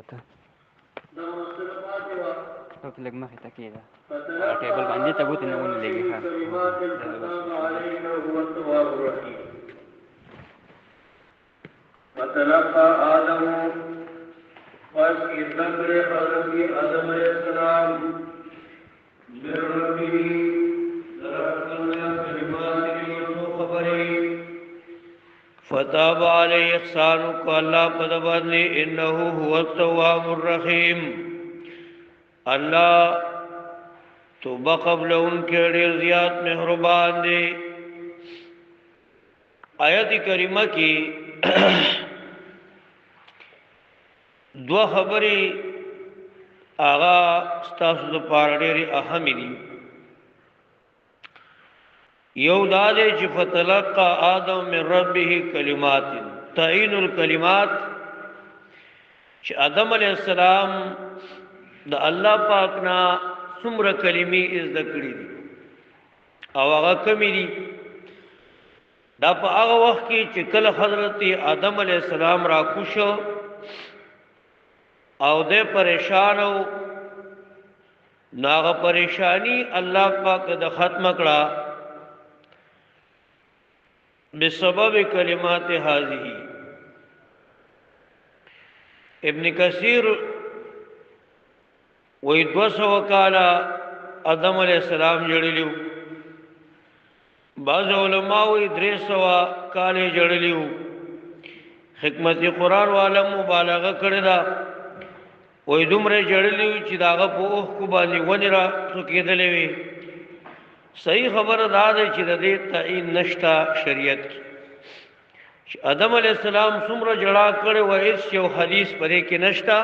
راته ټوپ لږ مخې ته کېده هغه ټیبل باندې ته ګوتې نه ونه لګي. ښه، فتلقى آدم، پس ذکر حضرت آدم علیہ السلام، من ربه، کلمات، خبرې، فتاب علی، احسان کو الله په باندې، انه هو التواب الرحیم، الله توبه قبل ان کې ډیر زیات مهربان دی. آیت کریمه کې دوه خبرې هغه ستاسو د پاره ډېرې اهمې دي. یو دا دی چې فتلقى آدم من ربه کلمات، تعین الکلمات، چې آدم علی السلام د الله پاک نه څومره کلمې زده کړې دي او هغه کمی دي. دا په هغه وخت کې چې کله حضرت آدم علی السلام را کوشو او د پریشان او ناغه پریشانی الله پاک د ختم کړه بسبب کلمات هذه. ابن کثیر وی 200 کاله آدم علی السلام جړلیو، بعض علماء وی 300 کاله جړلیو. حکمت قرآن والا مبالغه کړی دا، وای دومره جړلی چې داغه په اوخ کو باندې ونی را ټوکېدلې وي. صحیح خبره دا ده چې د دې تعین نشتا شریعت کې چې آدم علی السلام څومره جړا کړي و، هیڅ یو حدیث پرې کې نشتا.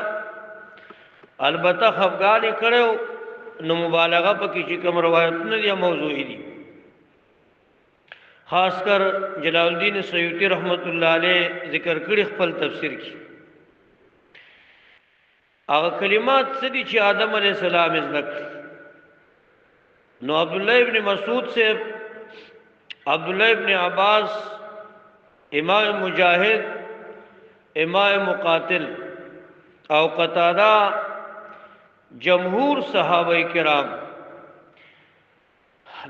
البته خفګان کړو نو مبالغه پکې چې کوم روایتونه دي، موضوعي دي. خاص کر جلال الدین سیوطی رحمت الله علیه ذکر کړی خپل تفسیر کې هغه کلمات څه دي چې آدم علی السلام زده کړ. نو عبد الله ابن مسعود سے، عبد الله ابن عباس، امام مجاهد، امام مقاتل او قتاده، جمهور صحابه کرام،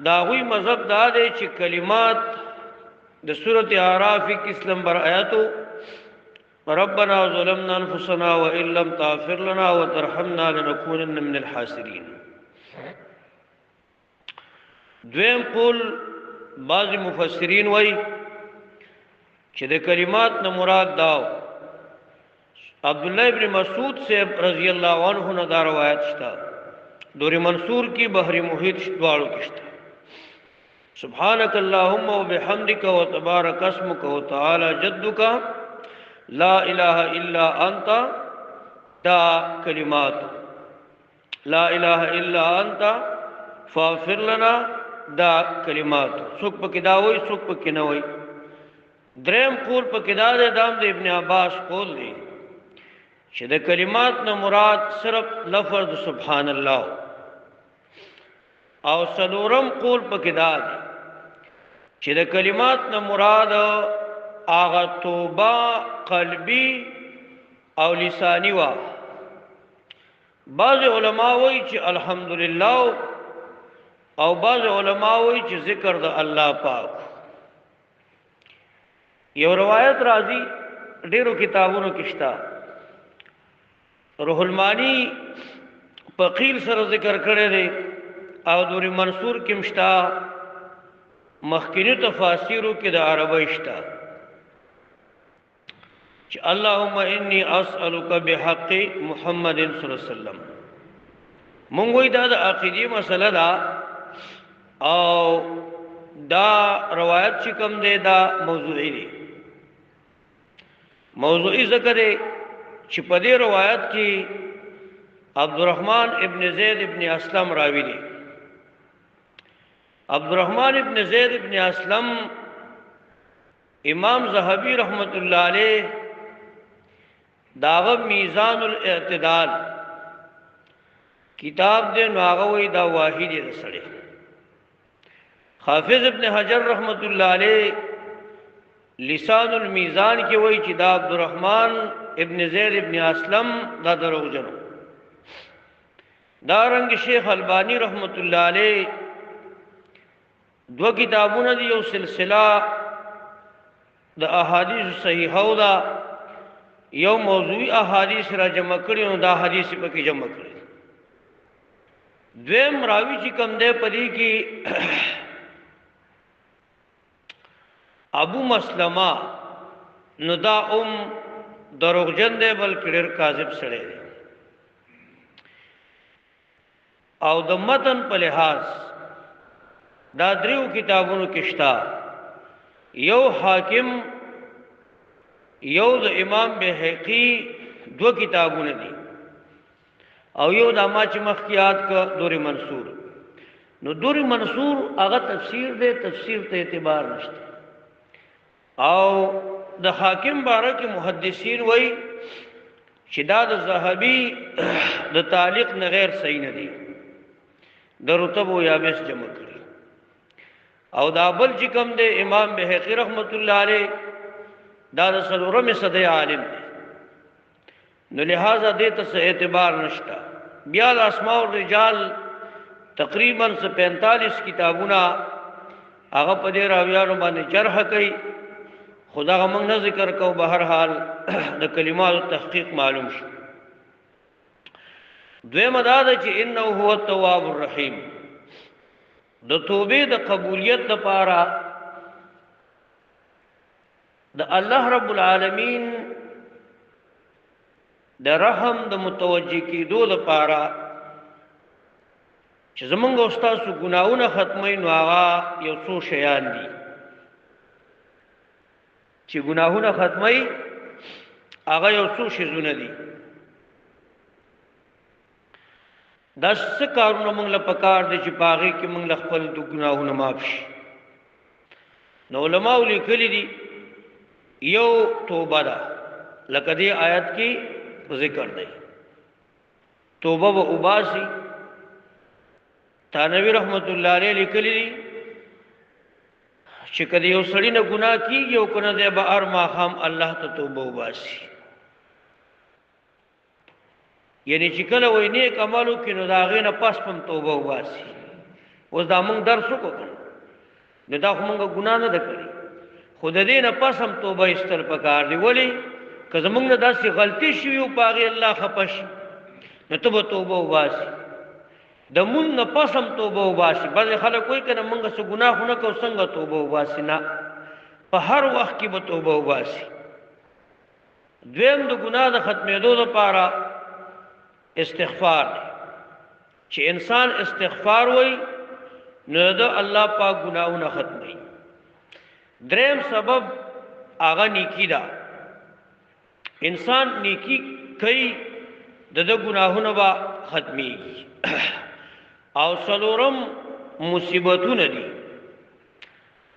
دا غوی مذهب دا دی چې کلمات د سورته اعراف 21 نمبر آیاتو، ربنا ظلمنا انفسنا وان لم تغفر لنا وترحمنا لنكونن من الخاسرين. دویم قول بعض مفسرین وای چې د کلمات نه مراد داو، عبد الله ابن مسعود سے رضی الله عنه نه دا روایت شته، دوری منصور کی، بحر محیط دواړو کې شته، سبحانك اللهم وبحمدك وتبارك اسمك وتعالى جدك لا اله الا انت. دا کلمات لا اله الا انت فاغفر لنا، دا کلمات څوک پکې دا وای، څوک پکې نه وای. دریم قول پکې دا دی، دام د ابن عباس قول دی، چې د کلمات نه مراد صرف لفظ سبحان الله. او څلورم قول پکې دا دی چې د کلمات نه مراد هغه توبه قلبي او لسانی وا. بعض علما وایي چې الحمدلله، او بعض علما وایي چې ذکر د الله پاک. یو روایت راځي، ډیرو کتابونو کې شته، روح المانی په قیل سره ذکر کړی دی او دوری منصور کې مشتا، مخکینی تفاسیرو کې د عربی شته چې اللهم انی اسالک بحق محمد صلی الله علیه وسلم. مونږ وای دا د عقیدی مسله ده او دا روایت چې کوم دی دا موضوعي دی. موضوعي ذکر دی چې په دې روایت کې عبدالرحمن ابن زید ابن اسلم راوی دی. عبدالرحمن ابن زید ابن اسلم، امام زهبی رحمت الله علیه داغه میزان الاعتدال کتاب دې، نو هغه وی دا واحد دی سړی. حافظ ابن حجر رحمت الله علیه لسان المیزان کې وایي چې دا عبدالرحمن ابن زید ابن اسلم دا دروغجن. دا رنګ شیخ البانی رحمت الله علیه دو کتابونه دی، یو سلسله د احادیث صحیحه ده، یو موضوعي احادیث را جمع کړي، نو دا حدیث پکې جمع کړي. دویم راوی چې کم دی پدې کې ابو مسلمه، نو دا دروغجن دی، بلکې ډېر کاذب سړی دی. او د متن په لحاظ دا دریو کتابونو کې شته، یو حاکم، یو د امام بیهقي دو کتابونه دي، او یو د ما چې مخکې یاد ک دور منصور. نو دور منصور هغه تفسیر دی، تفسیر ته اعتبار نشته. او د حاکم باره کې محدثین وایي چې دا د ذهبي د تعلیق نه غیر صحیح نه دی، د رطب او یابس جمع کړي. او دا بل چې کوم دی امام بیهقي رحمت الله علیه، دا د څلورمې صدۍ عالم دی، نو لہذا دې ته څه اعتبار نشته. بیا د اسماء الرجال تقریباً څه 45 کتابونه هغه په دې راویانو باندې جرح کوي، خو دغه موږ نه ذکر کوو. به هر حال د کلماتو تحقیق معلوم شي. دویمه دا ده چې انه هو التواب الرحیم، د توبې د قبولیت لپاره د الله رب العالمین د رحم د متوجه کېدو لپاره چې زمونږ او ستاسو ګناهونه ختموي، نو هغه یو څو شیان دي چې ګناهونه ختموي، هغه یو څو شیزونه دي. دا څه کارونه موږ له پکار دي چې په هغې کې موږ له خپل د ګناهونه معاف شي؟ نو علماو لیکلي دي، یو توبه ده، لکه دې آیت کې ذکر دی، توبه به وباسي. تانوی رحمت الله علیه لیکلي دي چې که د یو سړي نه ګناه کېږي او که نه، دی به هر ماښام الله ته توبه وباسي. یعنی چې کله وایي نیک عمل وکړي، نو د هغې نه پس هم توبه وباسي. اوس دا موږ درس وکړو که نه، نو دا خو موږ ګناه نه ده کړې، خو د دې نه پس هم توبه ایستل پکار دي. ولې؟ که زموږ نه داسې غلطي شوي او په هغې الله خفه شي، نو ته به توبه وباسي. د مونږ نه پس هم توبه وباسي. بعضې خلک وایي که نه موږ څه ګناه خو نه کوو، څنګه توبه وباسي؟ نه، په هر وخت کې به توبه وباسي. دویم د ګناه د ختمېدو لپاره استغفار دی، چې انسان استغفار وایي نو د الله پاک ګناهونه ختموي. دریم سبب هغه نیکی ده، انسان نیکی کوي د ده ګناهونه به ختمیږي. او څلورم مصیبتونه دي،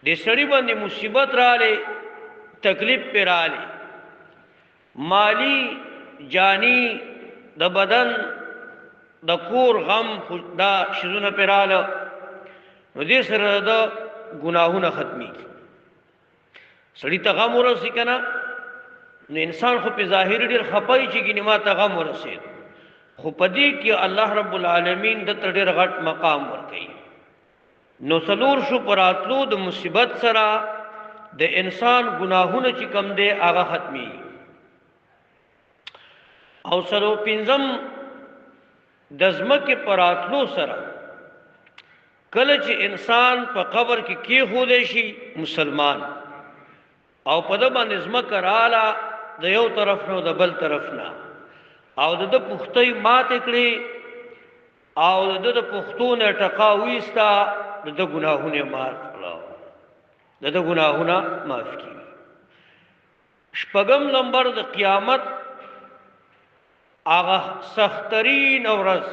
د سړي باندې مصیبت راغلی، تکلیف پرې راغلی، مالی، جانی، د بدن، د کور غم، دا شیزونه پرې راغله، نو دې سره د ګناهونه ختمیږي. سړي ته غم ورسي که نه، نو انسان خو په ظاهر ډېر خفه وي چې ګینې ما ته غم ورسېد، خو په دې کې الله رب العالمین ده ته ډېر غټ مقام ورکوي. نو څلور شو په راتلو د مصیبت سره د انسان ګناهونه چې کم دی هغه ختمیږي. او څلور پنځم د ځمکې په راتلو سره کله چې انسان په قبر کې کېښودی شي مسلمان، او په ده باندې ځمکه راله د یو طرف نه او د بل طرف نه، او د ده پښتۍ ماتې کړې او د ده د پښتو نه ټقا وایسته، د ده ګناهونه یې معاف کړه، د ده ګناهونه معاف کړي. شپږم نمبر د قیامت هغه سخترین ورځ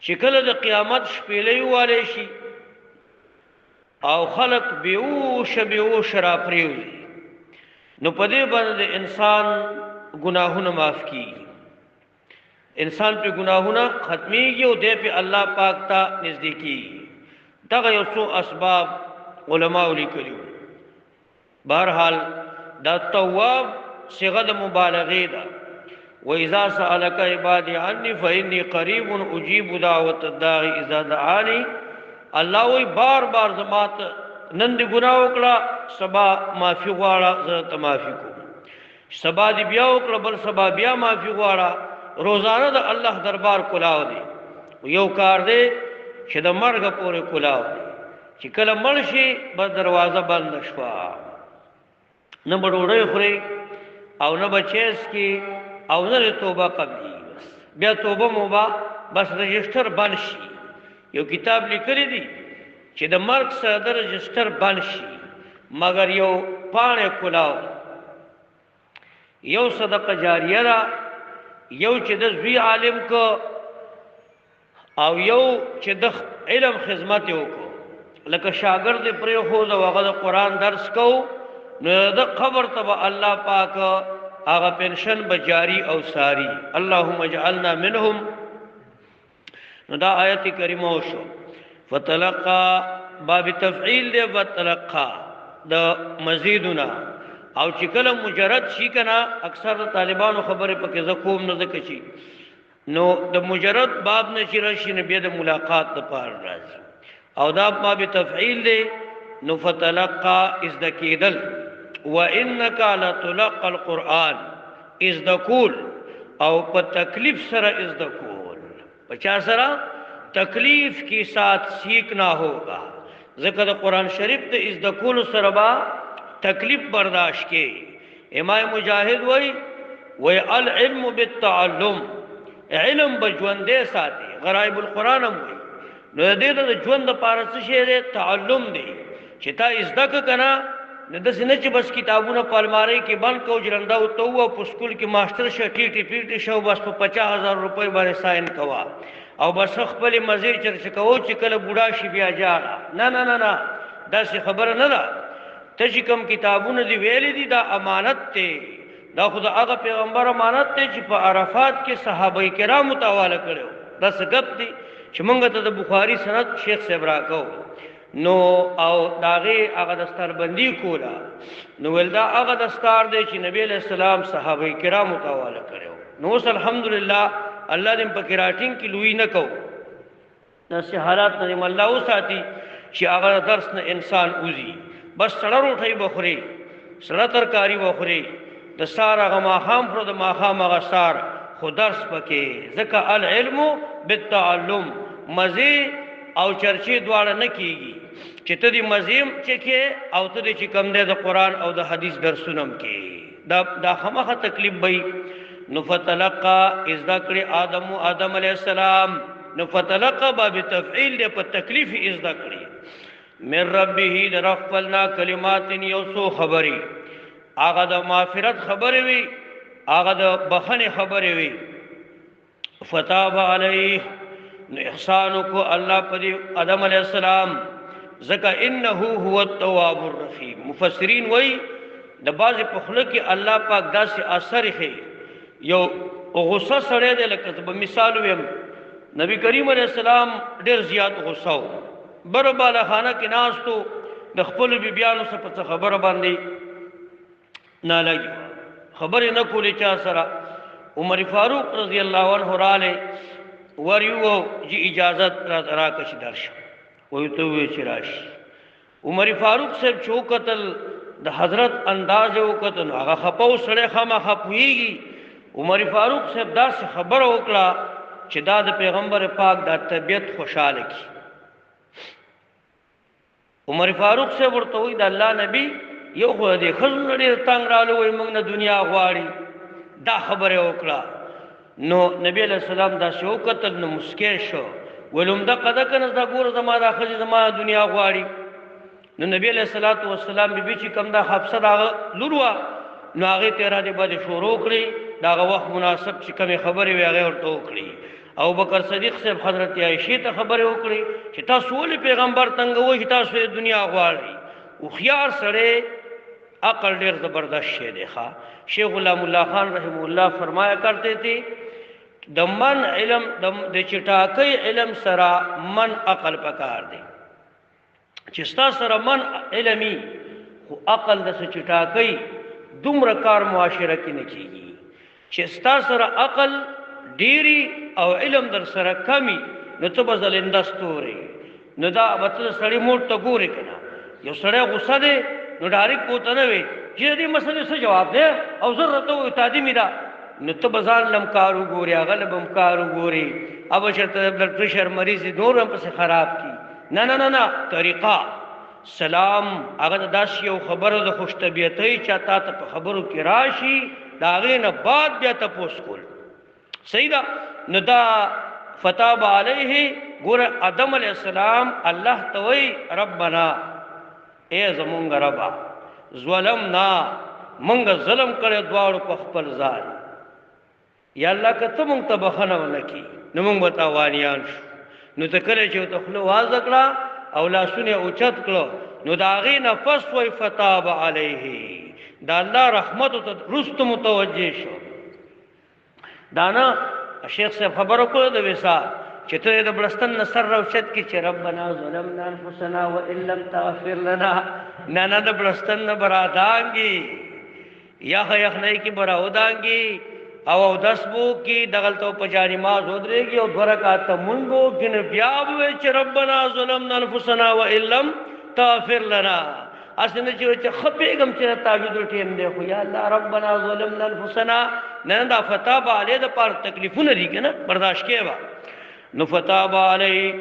چې کله د قیامت شپېلۍ ووالی شي او خلق بیوشه بیوشه را پرېوځي، نو په دې باندې د انسان ګناهونه معاف کیږي، انسان په ګناهونه ختمیږي او دی په الله پاک ته نږدې کیږي. دغه یو څو اسباب علماو لیکلي وو. بهرحال دا تواب صيغه د مبالغه ده. واذا سالك عبادي عني فاني قريب اجيب دعوه الداعي اذا دعاني. الله وی بار بار زمات نن دی ګناه وکړه، سبا معافي غواړه، زه ته معافي کوم. سبا دی بیا وکړه، بل سبا بیا معافي غواړه. روزانه د الله دربار کولاو دی. یو کار دی چې د مرګ پورې کولاو دی، چې کله مړ شي بس دروازه بند شوه، نه به ډوډۍ خوري او نه به چای څکي او نه توبه قبلي. بس بیا توبه موبه بس رجسټر بند شي. یو کتاب لیکلی دی چې د مرګ سره د رجسټر بند شي، مګر یو پاڼه کولاو، یو صدقه جاریه ده، یو چې د زوی عالم کو او یو چې د علم خدمت وکړو. لکه شاګرد پرې خو د هغه د قرآن درس کو، نو د قبر ته به الله پاک هغه پنشن به جاری او ساری. اللهم اجعلنا منهم. نو دا آیت کریمه وشو. فتلقا باب تفعیل دی، فتلقا د مزیدنا. او چې کله مجرد شي کنه، اکثر د طالبانو خبرې پکې زه کوم نه ځکه چې نو د مجرد باب نه چې راشي نو بیا د ملاقات دپاره راځي، او دا باب تفعیل دی. نو فتلقا از د کېدل، وانک لتلقى القرآن از د کول، او په تکلیف سره از د کول، په چا سره؟ تکلیف کی ساتھ سیکھنا ہوگا. ځکه د قرآن شریف د از د کول سره با تکلیف برداشت کې. امام مجاهد وای وای العلم بالتعلم، علم به ژوندې ساتي. غرائب القرآن هم وای. نو د دې د ژوند لپاره څه شی دی؟ تعلم دی. چې تا زده که کنه، نو داسې نه چې بس کتابونه په المارۍ کې بند کو، ژرنده ورته ووه، په سکول کې ماسټر شه، ټي ټي پي ټي شه، بس په 50,000 روپۍ باندې ساین کوه او بس خپلې مزې چرچ کوو چې کله بوډا شي بیا جاړه. نه نه نه نه، داسې خبره نه ده. ته چې کوم کتابونه دي ویلي دي، دا امانت دی. دا خو د هغه پیغمبر امانت دی چې په عرفات کې صحابه کرامو ته حواله کړی و. دا څه ګپ دی چې مونږ ته د بخاري سند شیخ صاحب راکو، نو او د هغې هغه دستاربندي کوله، نو ویل دا هغه دستار دی چې نبی علیه السلام صحابه کرامو ته حواله کړی و. نو اوس الحمدلله الله دې په کراټینګ کې لوی نه کو، داسې حالات نه دې الله وساتي چې هغه درس نه انسان وځي. بس سړه روټۍ به خوري، سړه ترکاري به خوري، د سار هغه ماښام خورو، د ماښام هغه سار، خو درس پکې. ځکه العلم بالتعلم، مزې او چرچې دواړه نه کیږي. چې ته دې مزې هم چې کې او ته دې چې کوم دی د قرآن او د حدیث درسونه هم کې، دا خامخا تکلیف به وي. نو فتلقا زده کړې آدم آدم علیه السلام. نو فتلقا باب تفعیل دی، په تکلیف یې زده کړې. من ربه د رب خپلنا کلمات یو څو خبرې، هغه د معافرت خبرې وي، هغه د بخښنې خبرې وي. فتاب علیه، نو احسان وکړو الله په دې آدم علیه السلام، ځکه انه هو التواب الرحیم. مفسرین وایي د بعضې په خوله کې الله پاک داسې اثر ښیي. یو غصه سړی دی، لکه زه به مثال ویم، نبی کریم علیه السلام ډېر زیات غصه و، بره بالاخانه کې ناست و، د خپلو بیبیانو څخه په څه خبره باندې نالګي خبرې نه کولې چا سره. عمر فاروق رضی الله عنه رالی، ور یو جی اجازت راکړه چې درشم. وایي ته ووایې چې راشي. عمر فاروق صاحب چې وکتل د حضرت انداز یې وکتل، نو هغه خپه و، سړی خامخا پوهېږي. عمر فاروق صاحب داسې خبره وکړه چې دا د پیغمبر پاک دا طبیعت خوشحاله کړي. عمر فاروق صاحب ورته وایي د الله نبی یو خو دې ښځو نه ډېر تنګ رالو، وایي موږ نه دنیا غواړي، دا خبره یې وکړه. نو نبی علیه السلام داسې وکتل، نو مسکی شو، ویل همدقه ده که نه، دا ګوره زما دا ښځې زما دنیا غواړي. نو نبی علیه الصلاة والسلام بیبي چې کوم دا حفصه د هغه لور وه، نو هغې ته یې را دې باندې شروع کړې، د هغه وخت مناسب چې کومې خبرې وې هغې ورته وکړې. او بکر صدیق صاحب حضرت عایشې ته خبرې وکړې چې تاسو ولې پیغمبر تنګوئ چې تاسو یې دنیا غواړئ؟ هوښیار سړی عقل ډېر زبردست شی دی. ښه شیخ غلام الله خان رحمه الله فرمایا کرتے تھے د من علم د چټاکۍ علم سره من عقل پکار دی. چې ستا سره من علمي خو عقل د څه چټاکۍ دومره کار معاشره کې نه کیږي. چې ستا سره عقل ډیری او علم در سره کمی، نو ته به ځلنده ستوری. نو دا به ته د سړي موډ ته ګورې که نه. یو سړی غوسه دی نو ډایرکټ به ورته نه وي چې د دې مسلې څه جواب دی او زر راته ووایي تعدیمي ده، نو ته به ځان له هم کار وګورې، هغه له به هم کار وګورې، او به چېرته د بلډ پرېشر مریض دی نور هم پسې خراب کړي. نه نه نه نه، طریقه سلام هغه د داسې یو خبره د خوش طبیعتۍ چې تا ته په خبرو کې راشي، د هغې نه بعد بیا تپوس کول صحیح ده. نو دا فتاب علیه، ګوره آدم علیه السلام الله ته وایي ربنا ای زمونږ ربا ظلمنا، مونږ ظلم کړی دواړو په خپل ځان، یا الله که ته مونږ ته بخښنه ونه کړي نو مونږ به تاوانیان شو. نو ته کله چې ورته خوله وازه کړه او لاسونه یې اوچت کړو، نو د هغې نه پس وایي فتاب علیه، د الله رحمت ته وروسته متوجه شو. دا نه شیخ صاحب خبره کوله د وصال چې ته د بړستن نه سر راوچت کړي چې ربنا ظلمنا انفسنا وان لم تغفر لنا، نه نه، د بړستن نه به رادانګي، یخ یخنۍ کې به راودانګي او اودس به وکړي، دغلته په جانماز ودرېږي او دوه رکعته مونږ به وکړي، نو بیا به وایي چې ربنا ظلمنا انفسنا وان لم تغفر لنا. هسې نه چې ښه پوهېږم چې د تهجد ټایم دی، خو یا الله ربنا ظلمنا انفسنا، نه نه، دا فتاب علیه دپاره تکلیفونه دي که نه، برداشت کوې به. نو فتاب علیه،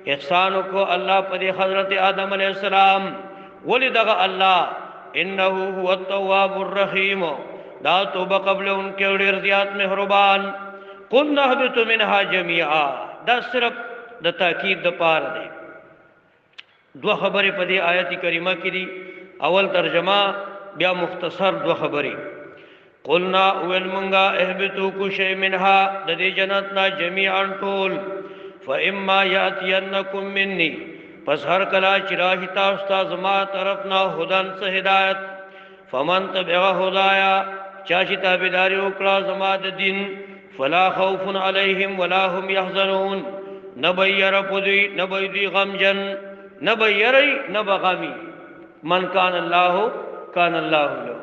احسان وکړو الله په دې حضرت آدم علیه السلام. ولې دغه الله انه هو التواب الرحیم، دا توبه قبلونکی او ډېر زیات مهربان. قلنا اهبطوا منها جميعا، دا صرف د تاکید د پاره دی. دوه خبرې په دې آیت کریمه کې دي، اول ترجمه بیا مختصر دوه خبرې. قلنا اول مونږه اهبطو کوشي منها، د دې جنت نه جميعا ټول. فاما یاتینکم مني، پس هر کله چې راشي تاسو ته زما طرف نه هدن څه هدایت، فمن تبع هدایا، چا چې تابعداري وکړه زما د دین، فلا خوف علیهم ولا هم يحزنون، نه به یره په دوی، نه به دوی غمجن، نه به یری نه به غمی. من کان الله کان الله له،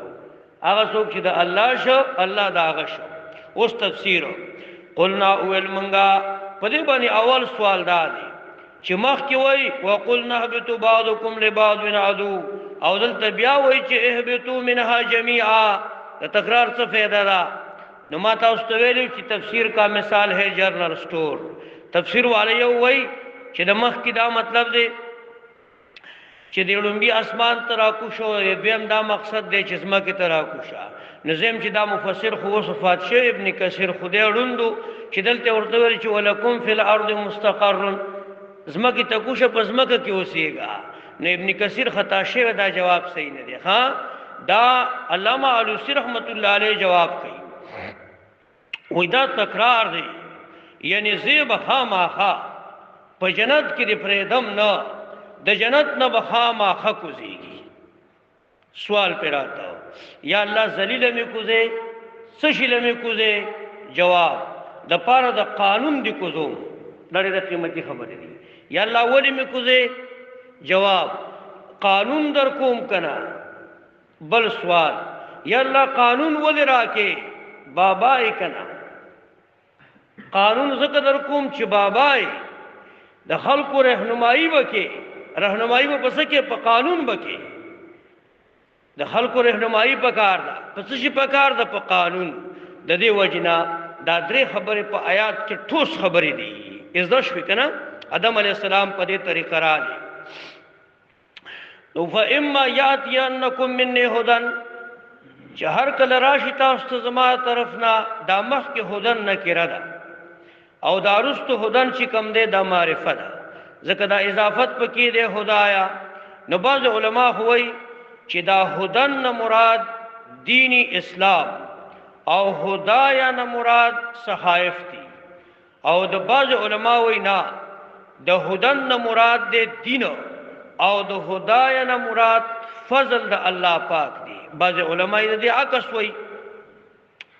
هغه څوک چې د الله شو الله د هغه شو. اوس تفسیر. قلنا اول منګه په دې باندې اول سوال دا دی چې مخکې وای وقلنا اهبطوا بعضکم لبعض عدو، او دلته بیا وای چې اهبطوا منها جميعا، د تکرار څه فایده ده؟ نو ما تاسو ته ویلو چې تفسیر کا مثال ہے جنرل سٹور. تفسیر والے یو وای چې د مخکې دا مطلب دی چې د لومبي اسمان ته راکوشو، دویم دا مقصد دی چې ځمکې ته راکوشه. نو زم چې دا مفسر خو اوس وفات شوی ابن کثیر، خدای ړوندو چې دلته ورته ویل چې ولکم فی الارض مستقر، ځمکې ته کوشه، په ځمکه کې اوسېږه. نو ابن کثیر خطا شوی، دا جواب صحیح نه دی. ها، دا علامه علوسی رحمت الله علیه جواب کوي، وای دا تکرار دی، یعنی زه به خامخا په جنت کې دې پرېږدم نه، د جنت نه به خامخا کوزېږي. سوال پې راته، یا الله ذلیله مې کوزې، څه شي له مې کوزې؟ جواب، د پاره د قانون دې کوزوم. دا ډېره قیمتي خبرې دي. یا الله ولې مې کوزې؟ جواب، قانون در کوم که نه. بل سوال، یا الله قانون ولې راکې؟ بابا یې که نه. قانون ځکه در کوم چې بابا یې د خلکو رهنمایي وکې، رهنمایي به په څه کې؟ په قانون به کې. د خلکو رهنمایي پکار ده، په څه شي پکار ده؟ په قانون. د دې وجې نه دا درې خبرې په آیات کې ټوس خبرې دي. زده شوې که نه؟ آدم علیه السلام په دې طریقه راغی. نو فاما یاتینکم مني هدن، چې هر کله راشي تاسو ته زما طرف نه، دا مخکې هدن نکره ده او دا وروستو هدن چې کوم دی دا معرفه ده، ځکه دا اضافت پکې دی هدایا. نو بعض علما خو وایي چې دا هدن نه مراد دینی اسلام او هدایا نه مراد صحائف دي، او د بعض علما وایي نه، د هدن نه مراد دی دین او د هدایا نه مراد فضل د الله پاک دی. بعض علما یې د دې عکس وایي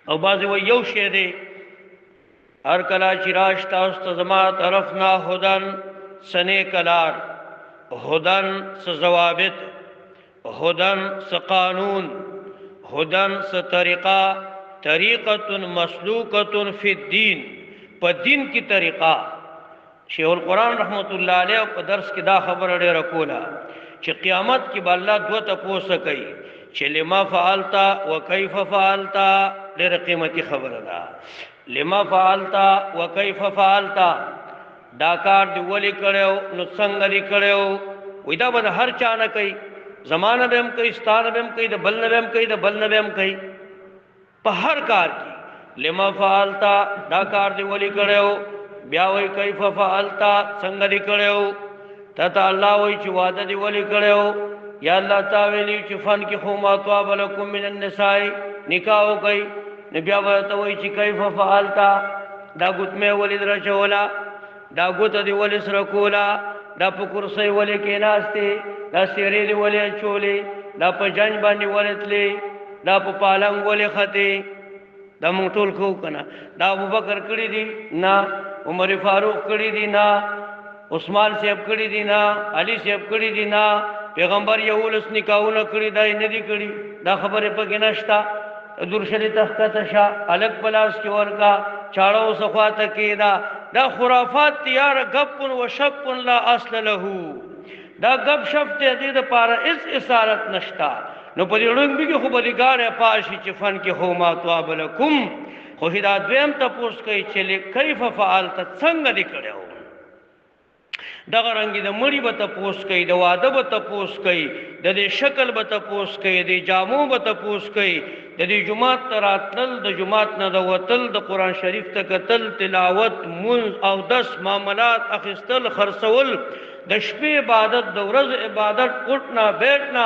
او بعض وایي یو شی دی. هر کله چې راش تاسو ته زما طرف نه هدن سنې کلار، هدن څه ضوابط، هدن څه قانون، هدن څه طریقه، طریقه مسلوکه فی الدین، په دین کې طریقه. شیخ القرآن رحمت الله علیه په درس کې دا خبره ډیره کوله چې قیامت کې به الله دوه تپوسه کوي چې لما فعلتا وکیف فعلتا. ډیره قیمتي خبره ده. لما فعلتا وکیف فعلتا، دا کار دی ولی کړو نو څنګه دی کړو؟ وای دا به هر چا نه کوي، زمانه به هم کوي، ستانه به هم کوي، د بل نه به هم کوي، د بل نه به هم کوي. په هر کار کې لما فعلتا، دا کار دی ولی کړو، بیا وای کیف فعلتا، څنګه دی کړو؟ ته ته الله وای چې واده دی ولی کړو؟ یا الله تا ویلی چې فن کې خو ما طاب لكم من النساء، نکاح وکي، نو بیا ورته وای چې کیف فعلتا، دا ګوتمه ولې درچولا، دا ګوته دی ولې سره کولا، دا په کرسۍ ولې کېناستې، دا سیرې دی ولې اچولې، دا په جنج باندې ولې تلې، دا په پالنګ ولې ختې. دا مونږ ټول کوو که نه؟ دا ابوبکر کړي دي نه، عمر فاروق کړي دي نه، عثمان صاحب کړي دي نه، علي صاحب کړي دي نه، پیغمبر 11 نکاحونه کړي دا یې نه دي کړي. دا خبرې پکې نشته. درشلې ته ښکته شه، هلک په لاس کې ورکا، چاړه اوس خواته کېده. دا خرافات دي یاره، ګپ و شپ لا اصل له. دا ګپ شپ دی، دې دپاره هېڅ اصالت نشته. نو په دې ړومبي کې خو به دې ګاډی پاشي چې فن کې هو ما طاب لکم، خو چې دا دویم تپوس کوي چې کیف فعلت، څنګه دې کړی و؟ دغه رنګ د مړي به تپوس کوي، د واده به تپوس کوي، د دې شکل به تپوس کوي، د جامو به تپوس کوي، د دې جومات ته راتلل، د جومات نه د وتل، د قرآن شریف ته کتل، تلاوت، مونځ، اودس، معاملات اخیستل، خرڅول، د شپې عبادت، د ورځې عبادت، اٹھنا بیٹھنا،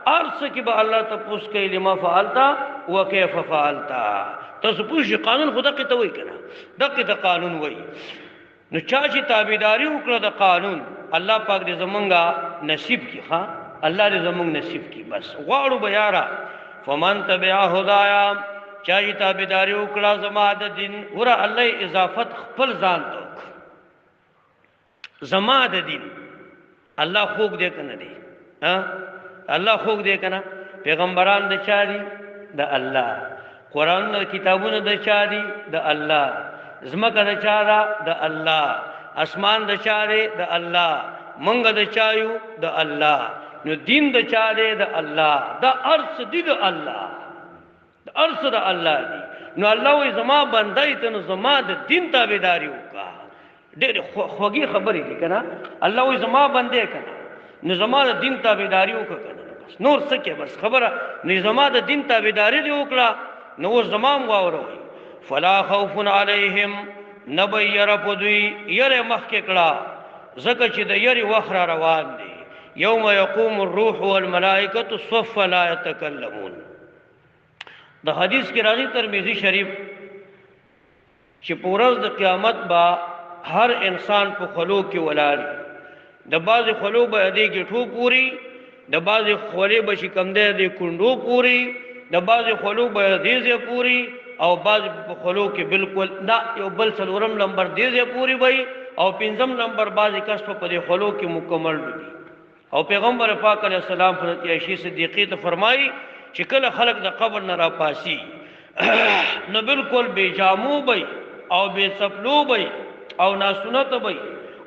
هر څه کې به الله تپوس کوي لما فعلتا وکیف فعلتا. تاسو پوه شئ قانون خو دقې ته وایي که نه؟ دقې ته قانون وایي. نو چا چې تابعداري وکړه د قانون، الله پاک دې زمونږه نصیب کړي. ښه، الله دې زمونږ نصیب کړي. بس غواړو به یاره فمن تبع هدایا، چا چې تابعداري وکړه زما د دین. ګوره الله یې اضافت خپل ځان ته وکړ، زما د دین. الله خوږ دی که نه دی؟ الله خوږ دی که نه؟ پیغمبران د چا دي؟ د الله. قرآن کتابونه د چا دي؟ د الله. زمکه د چا ده؟ د الله. اسمان د چا دی؟ د الله. مونږ د چا یو؟ د الله. نو دین د چا دی؟ د الله. د ارث دی د الله، د ارث د الله دی. نو الله وایي زما بنده یې ته، نو زما د دین تابعداري وکړه. ډېرې خوږې خبرې دي که نه؟ الله وایي زما بنده یې که نه، نو زما د دین تابعداري وکړه که نه، بس نور څه کې بس خبره. نو زما د دین تابعداري دې وکړه، نو اوس زما هم واوره. وایي فلا خوف علیهم، نه به یره په دوی، یره مخکې کړه، ځکه چې د یرې وخت را روان دی. یوم یقوم الروح والملائکة صفا لا یتکلمون. د حدیث کې راځي ترمذی شریف چې په ورځ د قیامت به هر انسان په خلو کې ولاړ، د بعضې خلو به دې ګټو پوري، د بعضې خولې به چې کوم دی د کونډو پوري، د بعضې خولو به دې ځای پوري، او بعضې په خولو کې بالکل نه، یو بل څلورم لمبر دې ځای پوري وي، او پنځم لمبر بعضې کس په دې خولو کې مکمل ډوبي. او پیغمبر پاک علیه السلام حضرت عائشې صدیقې ته فرمایي چې کله خلک د قبر نه راپاسي نو بالکل بې جامو به او بې څپلو به او ناسنت به،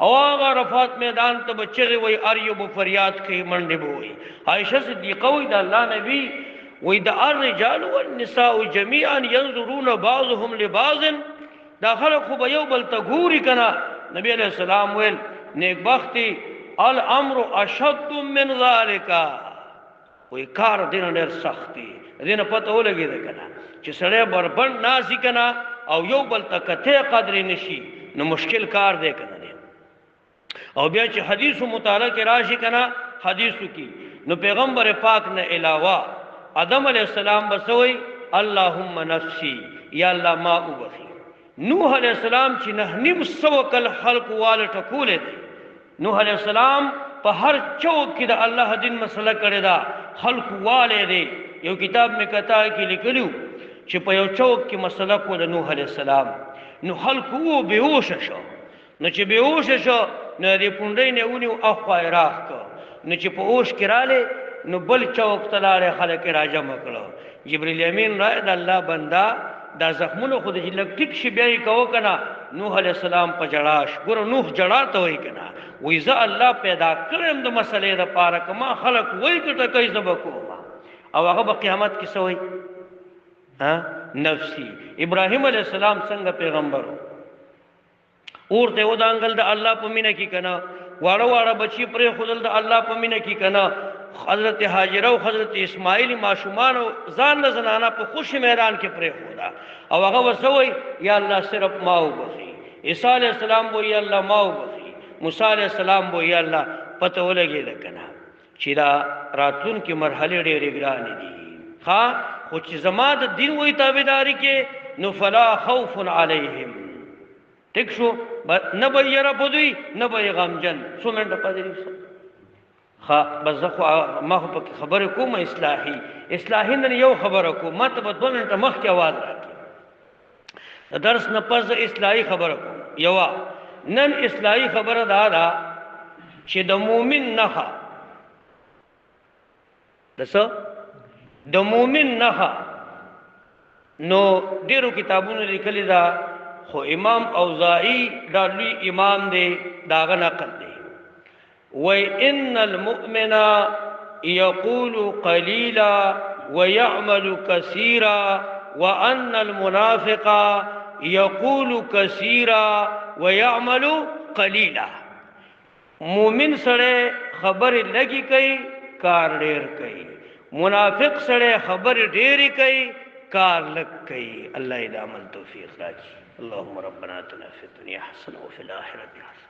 او هغه عرفات میدان ته به چغې وایي، هر یو به فریاد کوي، منډې به وایي. عائشه صدیقه وایي د الله نبی وایي د الرجال والنساء جميعا ينظرون بعضهم لبعض، دا خلک خو به یو بل ته ګوري که نه؟ نبی علیه السلام ویل نیکبختي الامر اشد من ذلک، وایي کار دې نه ډېر سخت دی. دې نه پته ولګېده که نه چې سړی بربنډ ناست که نه او یو بل ته کتې قدرې نشي، نو مشکل کار دی که نه دی. او بیا چې حدیثو مطالعه کې راشي که نه، حدیثو کې نو پیغمبر پاک نه علاوه آدم علیه السلام به څه وایي؟ اللهم نفسي، یا الله ما وبخي. نوح علیه السلام چې 950 کل خلقو واله ټکولی دی، نوح علیه السلام په هر چوک کې د الله دین مسله کړې ده، خلقو والی دی. یو کتاب مې کتا کې لیکلی چې په یو چوک کې مسله کوله نوح علیه السلام، نو خلقو و بېهوشه شو. نو چې بېهوشه شو نو دې پونډۍ نه ونیو، اخوا یې راښکه. نو چې په اوش کې رالی نو بل چوک ته لاړې، خلک یې راجمع کړو. جبرئیل امین راغی، د الله بنده دا زخمونه خو دې لږ ټیک شي بیا یې کوه که نه. نوح علیه السلام په ژړا شو. ګوره نوح ژړا ته وایي که نه، وایي زه الله پیدا کړی یم د مسئلې دپاره، که ما خلک وایي که ټکوي زه به کوم. او هغه به قیامت کې څه وایي؟ نفسي. ابراهیم علیه السلام څنګه پیغمبر و، اور ته ودانګل د الله په مینه کې کنه، واړه واړه بچی پرې خودل د الله په مینه کې کنه. حضرت هاجره او حضرت اسماعیل ماشومان او ځان له زنانه په خوش میدان کې پرې خودا، او هغه وسوي یا الله صرف ما وبخي. عیسی علی السلام وو یا الله ما وبخي، موسی علی السلام وو یا الله. پته ولګی کنه چې دا راتلونکي مرحله ډېرې ګرانې دي. ها خو چې زما د دین وې تابعداري کې نو فلا خوف علیهم، ټیک شو، نه به یې په دوی نه به یې غمجن. څو منټه پاتې دي؟ ښه بس زه خو ما خو پکې خبرې کوم اصلاحي اصلاحي. نن یو خبره کوم، ما ته به 2 منټه مخکې اواز راکړي. د درس نه پس اصلاحي خبره کوم. یوه نن اصلاحي خبره دا ده چې د مؤمن نښه د څه؟ د مؤمن نښه نو ډیرو کتابونو لیکلي ده، خو امام اوزاعي دا لوی امام دی، داغه نقل دی، وای ان المؤمن يقول قليلا ويعمل كثيرا وان المنافق يقول كثيرا ويعمل قليلا. مومن سره خبرې لګي کوي، کار ډیر کوي. منافق سره خبرې ډېرې کوي، کار لږ کوي. الله دې عمل توفیق راکړي. اللهم ربنا اتنا في الدنيا حسنه وفي الاخره حسنه.